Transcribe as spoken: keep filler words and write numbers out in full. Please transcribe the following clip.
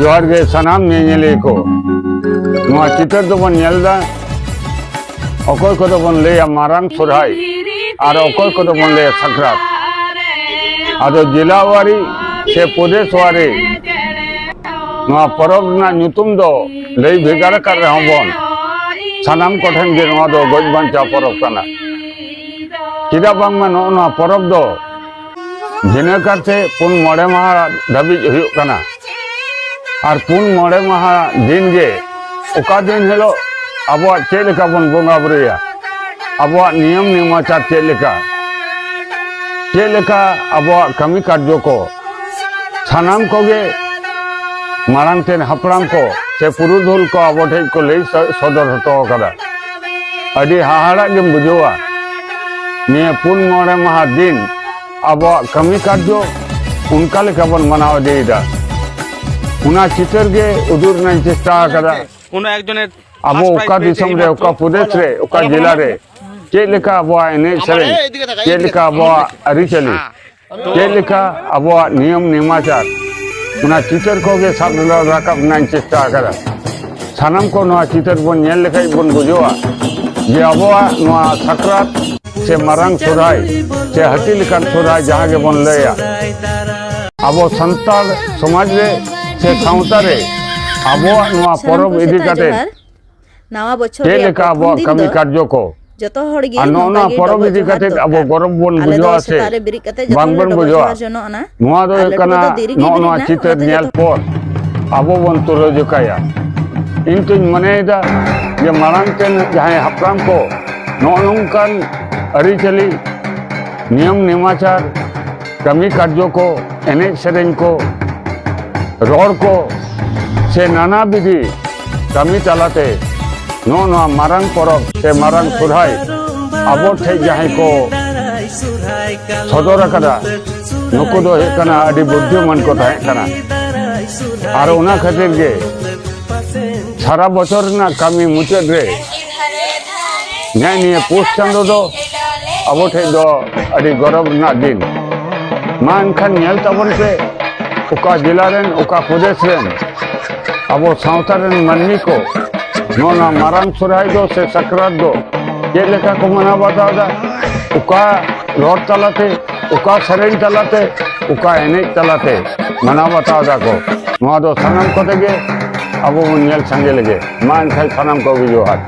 ᱡᱚᱦᱟᱨ ᱜᱮ ᱥᱟᱱᱟᱢ ᱧᱮᱧᱮᱞᱤᱭᱟᱹ ᱠᱚ᱾ ᱱᱚᱣᱟ ᱪᱤᱛᱟᱹᱨ ᱫᱚᱵᱚᱱ ᱧᱮᱞ ᱮᱫᱟ, ᱚᱠᱚᱭ ᱠᱚᱫᱚ ᱵᱚᱱ ᱞᱟᱹᱭᱟ ᱢᱟᱨᱟᱝ ᱥᱚᱨᱦᱟᱭ ᱟᱨ ᱚᱠᱚᱭ ᱠᱚᱫᱚ ᱵᱚᱱ ᱞᱟᱹᱭᱟ ᱥᱟᱠᱨᱟᱛ᱾ ᱟᱫᱚ ᱡᱮᱞᱟᱣᱟᱨᱤ ᱥᱮ ᱯᱨᱚᱫᱮᱥᱣᱟᱨᱤ ᱱᱚᱣᱟ ᱯᱚᱨᱚᱵᱽ ᱨᱮᱱᱟᱜ ᱧᱩᱛᱩᱢ ᱫᱚ ᱞᱟᱹᱭ ᱵᱷᱮᱜᱟᱨ ᱟᱠᱟᱫ ᱨᱮᱦᱚᱸ ᱵᱚᱱ, ᱥᱟᱱᱟᱢ ᱠᱚᱴᱷᱮᱱ ᱜᱮ ᱱᱚᱣᱟ ᱫᱚ ᱜᱚᱡ ᱵᱟᱧᱪᱟᱣ ᱯᱚᱨᱚᱵᱽ ᱠᱟᱱᱟ᱾ ᱪᱮᱫᱟᱜ ᱵᱟᱝᱢᱟ ᱱᱚᱜᱼᱚ ᱱᱚᱣᱟ ᱯᱚᱨᱚᱵᱽ ᱫᱚ ᱵᱷᱤᱱᱟᱹ ᱠᱟᱨᱛᱮ ᱯᱩᱱ ᱢᱚᱬᱮ ᱢᱟᱦᱟ ᱫᱷᱟᱹᱵᱤᱡ ᱦᱩᱭᱩᱜ ᱠᱟᱱᱟ᱾ ᱟᱨ ᱯᱩᱱ ᱢᱚᱬᱮ ᱢᱟᱦᱟ ᱫᱤᱱ ᱜᱮ, ᱚᱠᱟ ᱫᱤᱱ ᱦᱤᱞᱳᱜ ᱟᱵᱚᱣᱟᱜ ᱪᱮᱫ ᱞᱮᱠᱟ ᱵᱚᱱ ᱵᱚᱸᱜᱟ ᱵᱩᱨᱩᱭᱟ, ᱟᱵᱚᱣᱟᱜ ᱱᱤᱭᱚᱢ ᱱᱮᱢᱟᱪᱟᱨ ᱪᱮᱫ ᱞᱮᱠᱟ, ᱪᱮᱫ ᱞᱮᱠᱟ ᱟᱵᱚᱣᱟᱜ ᱠᱟᱹᱢᱤ ᱠᱟᱨᱡᱚ ᱠᱚ, ᱥᱟᱱᱟᱢ ᱠᱚᱜᱮ ᱢᱟᱲᱟᱝ ᱛᱮᱱ ᱦᱟᱯᱲᱟᱢ ᱠᱚ ᱥᱮ ᱯᱩᱨᱩᱫᱷᱩᱞ ᱠᱚ ᱟᱵᱚ ᱴᱷᱮᱱ ᱠᱚ ᱞᱟᱹᱭ ᱥᱚ-, ᱥᱚᱫᱚᱨ ᱦᱚᱴᱚ ᱟᱠᱟᱫᱟ᱾ ᱟᱹᱰᱤ ᱦᱟᱦᱟᱲᱟᱜ ᱜᱮᱢ ᱵᱩᱡᱷᱟᱹᱣᱟ᱾ ᱱᱤᱭᱟᱹ ᱯᱩᱱ ᱢᱚᱬᱮ ᱢᱟᱦᱟ ᱫᱤᱱ ᱟᱵᱚᱣᱟᱜ ᱠᱟᱹᱢᱤ ᱠᱟᱨᱡᱚ ᱚᱱᱠᱟ ᱞᱮᱠᱟ ᱵᱚᱱ ᱢᱟᱱᱟᱣ ᱤᱫᱤᱭᱮᱫᱟ᱾ ᱚᱱᱟ ᱪᱤᱛᱟᱹᱨ ᱜᱮ ᱩᱫᱩᱜ ᱨᱮᱱᱟᱜ ᱤᱧ ᱪᱮᱥᱴᱟ ᱟᱠᱟᱫᱟ᱾ কোনো একজনের ᱟᱵᱚ ফার্স্ট প্রাইজ ᱚᱠᱟ পেয়েছে ᱫᱤᱥᱚᱢ ᱨᱮ, এইমাত্র। ᱚᱠᱟ ᱯᱨᱚᱫᱮᱥ ᱨᱮ, ᱚᱠᱟ ᱡᱮᱞᱟ ᱨᱮ ᱪᱮᱫ ᱞᱮᱠᱟ ᱟᱵᱚᱣᱟᱜ ᱮᱱᱮᱡ ᱥᱮᱨᱮᱧ, ᱪᱮᱫ ᱞᱮᱠᱟ ᱟᱵᱚᱣᱟᱜ ᱟᱹᱨᱤᱪᱟᱹᱞᱤ, ᱪᱮᱫ ᱞᱮᱠᱟ ᱟᱵᱚᱣᱟᱜ ᱱᱤᱭᱚᱢ ᱱᱮᱢᱟᱪᱟᱨ, ᱚᱱᱟ ᱪᱤᱛᱟᱹᱨ ᱠᱚᱜᱮ ᱥᱟᱵ ᱨᱟᱠᱟᱵ ᱨᱮᱱᱟᱜ ᱤᱧ ᱪᱮᱥᱴᱟ ᱟᱠᱟᱫᱟ᱾ ᱥᱟᱱᱟᱢ ᱠᱚ ᱱᱚᱣᱟ ᱪᱤᱛᱟᱹᱨ ᱵᱚᱱ ᱧᱮᱞ ᱞᱮᱠᱷᱟᱡ ᱵᱚᱱ ᱵᱩᱡᱷᱟᱹᱣᱟ ᱡᱮ ᱟᱵᱚᱣᱟᱜ ᱱᱚᱣᱟ ᱥᱟᱠᱨᱟᱛ ᱥᱮ ᱢᱟᱨᱟᱝ ᱥᱚᱨᱦᱟᱭ ᱥᱮ ᱦᱟᱹᱛᱤ ᱞᱮᱠᱟᱱ ᱥᱚᱨᱦᱟᱭ ᱡᱟᱦᱟᱸ ᱜᱮᱵᱚᱱ ᱞᱟᱹᱭᱟ, ᱟᱵᱚ ᱥᱟᱱᱛᱟᱲ ᱥᱚᱢᱟᱡᱽ ᱨᱮ ᱥᱮ ᱥᱟᱶᱛᱟ ᱨᱮ ᱟᱵᱚᱣᱟᱜ ᱱᱚᱣᱟ ᱥᱟᱱᱟᱢ ᱯᱚᱨᱚᱵᱽ ᱠᱚ ᱤᱫᱤ ᱥᱮᱛᱟᱜ ᱠᱟᱛᱮ ᱡᱚᱦᱟᱨ᱾ ᱱᱟᱣᱟ ᱵᱚᱪᱷᱚᱨ ᱪᱮᱫ ᱨᱮᱭᱟᱜ ᱞᱮᱠᱟ ᱯᱨᱚᱛᱷᱚᱢ ᱟᱵᱚᱣᱟᱜ ᱫᱤᱱ ᱠᱟᱹᱢᱤ ᱫᱚ ᱠᱟᱨᱡᱚ ᱠᱚ ᱡᱚᱛᱚ ᱦᱚᱲ ᱜᱮ ᱟᱨ ᱱᱚᱜᱼᱚ ᱱᱚᱝᱠᱟ ᱱᱚᱣᱟ ᱜᱮ ᱯᱚᱨᱚᱵᱽ ᱰᱚᱵᱚᱜ ᱤᱫᱤ ᱡᱚᱦᱟᱨ ᱠᱟᱛᱮ ᱫᱚᱨᱠᱟᱨ᱾ ᱟᱵᱚ ᱜᱚᱨᱚᱵᱽ ᱵᱚᱱ ᱟᱞᱮ ᱫᱚ ᱵᱩᱡᱷᱟᱹᱣᱟ ᱥᱮ ᱥᱮᱛᱟᱜ ᱨᱮ ᱵᱮᱨᱮᱫ ᱠᱟᱛᱮ ᱡᱚᱛᱚ ᱵᱟᱝ ᱦᱚᱲ ᱵᱚᱱ ᱰᱚᱵᱚᱜ ᱵᱩᱡᱷᱟᱹᱣᱟ? ᱡᱚᱦᱟᱨ ᱡᱚᱱᱚᱜ ᱟᱱᱟ᱾ ᱱᱚᱣᱟ ᱫᱚ ᱟᱨ ᱦᱩᱭᱩᱜ ᱞᱟᱹᱴᱩ ᱠᱟᱱᱟ ᱠᱚᱫᱚ ᱫᱮᱨᱤ ᱜᱮ ᱱᱚᱜᱼᱚ ᱵᱮᱨᱮᱫ ᱱᱚᱣᱟ ᱮᱱᱟ, ᱪᱤᱛᱟᱹᱨ ᱚᱱᱟᱛᱮ ᱧᱮᱞ ᱡᱚᱛᱚ ᱯᱚᱨ ᱟᱵᱚ ᱵᱚᱱ ᱛᱩᱞᱟᱹᱡᱚᱠᱷᱟᱭᱟ᱾ ᱤᱧ ᱛᱩᱧ ᱢᱚᱱᱮᱭᱮᱫᱟ ᱡᱮ ᱢᱟᱲᱟᱝ ᱛᱮᱱ ᱡᱟᱦᱟᱸᱭ ᱦᱟᱯᱲᱟᱢ ᱠᱚ ᱱᱚᱜᱼᱚ ᱱᱚᱝᱠᱟᱱ ᱟᱹᱨᱤᱪᱟᱹᱞᱤ, ᱱᱤᱭᱚᱢ ᱱᱮᱢᱟᱪᱟᱨ, ᱠᱟᱹᱢᱤ ᱠᱟᱨᱡᱚ ᱠᱚ, ᱮᱱᱮᱡ ᱥᱮᱨᱮᱧ ᱠᱚ, ᱨᱚᱲ ᱠᱚ ᱥᱮ ᱱᱟᱱᱟ ᱵᱤᱫᱷᱤ ᱠᱟᱹᱢᱤ ᱛᱟᱞᱟᱛᱮ ᱱᱚᱜᱼᱚ ᱱᱚᱣᱟ ᱢᱟᱨᱟᱝ ᱯᱚᱨᱚᱵᱽ ᱥᱮ ᱢᱟᱨᱟᱝ ᱥᱚᱨᱦᱟᱭ ᱟᱵᱚ ᱴᱷᱮᱡ ᱡᱟᱦᱟᱸᱭ ᱠᱚ ᱥᱚᱫᱚᱨ ᱟᱠᱟᱫᱟ, ᱱᱩᱠᱩ ᱫᱚ ᱦᱩᱭᱩᱜ ᱠᱟᱱᱟ ᱟᱹᱰᱤ ᱵᱩᱫᱽᱫᱷᱤᱢᱟᱱ ᱠᱚ ᱛᱟᱦᱮᱸ ᱠᱟᱱᱟ᱾ ᱟᱨ ᱚᱱᱟ ᱠᱷᱟᱹᱛᱤᱨ ᱜᱮ ᱥᱟᱨᱟ ᱵᱚᱪᱷᱚᱨ ᱨᱮᱱᱟᱜ ᱠᱟᱹᱢᱤ ᱢᱩᱪᱟᱹᱫ ᱨᱮ ᱱᱮᱜᱼᱮ ᱱᱤᱭᱟᱹ ᱯᱩᱥ ᱪᱟᱸᱫᱚ ᱫᱚ ᱟᱵᱚ ᱴᱷᱮᱡ ᱫᱚ ᱟᱹᱰᱤ ᱜᱚᱨᱚᱵᱽ ᱨᱮᱱᱟᱜ ᱫᱤᱱ᱾ ᱢᱟ ᱮᱱᱠᱷᱟᱱ ᱧᱮᱞ ᱛᱟᱵᱚᱱ ᱯᱮ, ᱚᱠᱟ ᱡᱮᱞᱟ ᱨᱮᱱ, ᱚᱠᱟ ᱯᱨᱚᱫᱮᱥ ᱨᱮᱱ, ᱟᱵᱚ ᱥᱟᱶᱛᱟ ᱨᱮᱱ ᱢᱟᱹᱱᱢᱤ ᱠᱚ ᱱᱚᱣᱟ ᱢᱟᱨᱟᱝ ᱥᱚᱨᱦᱟᱭ ᱫᱚ ᱥᱮ ᱥᱟᱠᱨᱟᱛ ᱫᱚ ᱪᱮᱫ ᱞᱮᱠᱟ ᱠᱚ ᱢᱟᱱᱟᱣ ᱵᱟᱛᱟᱣ ᱮᱫᱟ, ᱚᱠᱟ ᱨᱚᱲ ᱛᱟᱞᱟᱛᱮ, ᱚᱠᱟ ᱥᱮᱨᱮᱧ ᱛᱟᱞᱟᱛᱮ, ᱚᱠᱟ ᱮᱱᱮᱡ ᱛᱟᱞᱟᱛᱮ ᱢᱟᱱᱟᱣ ᱵᱟᱛᱟᱣ ᱮᱫᱟ ᱠᱚ, ᱱᱚᱣᱟ ᱫᱚ ᱥᱟᱱᱟᱢ ᱠᱚᱛᱮ ᱜᱮ ᱟᱵᱚ ᱵᱚᱱ ᱧᱮᱞ ᱥᱟᱸᱜᱮ ᱞᱮᱜᱮ᱾ ᱢᱟ ᱮᱱᱠᱷᱟᱱ ᱥᱟᱱᱟᱢ ᱠᱚᱜᱮ ᱡᱚᱦᱟᱨ᱾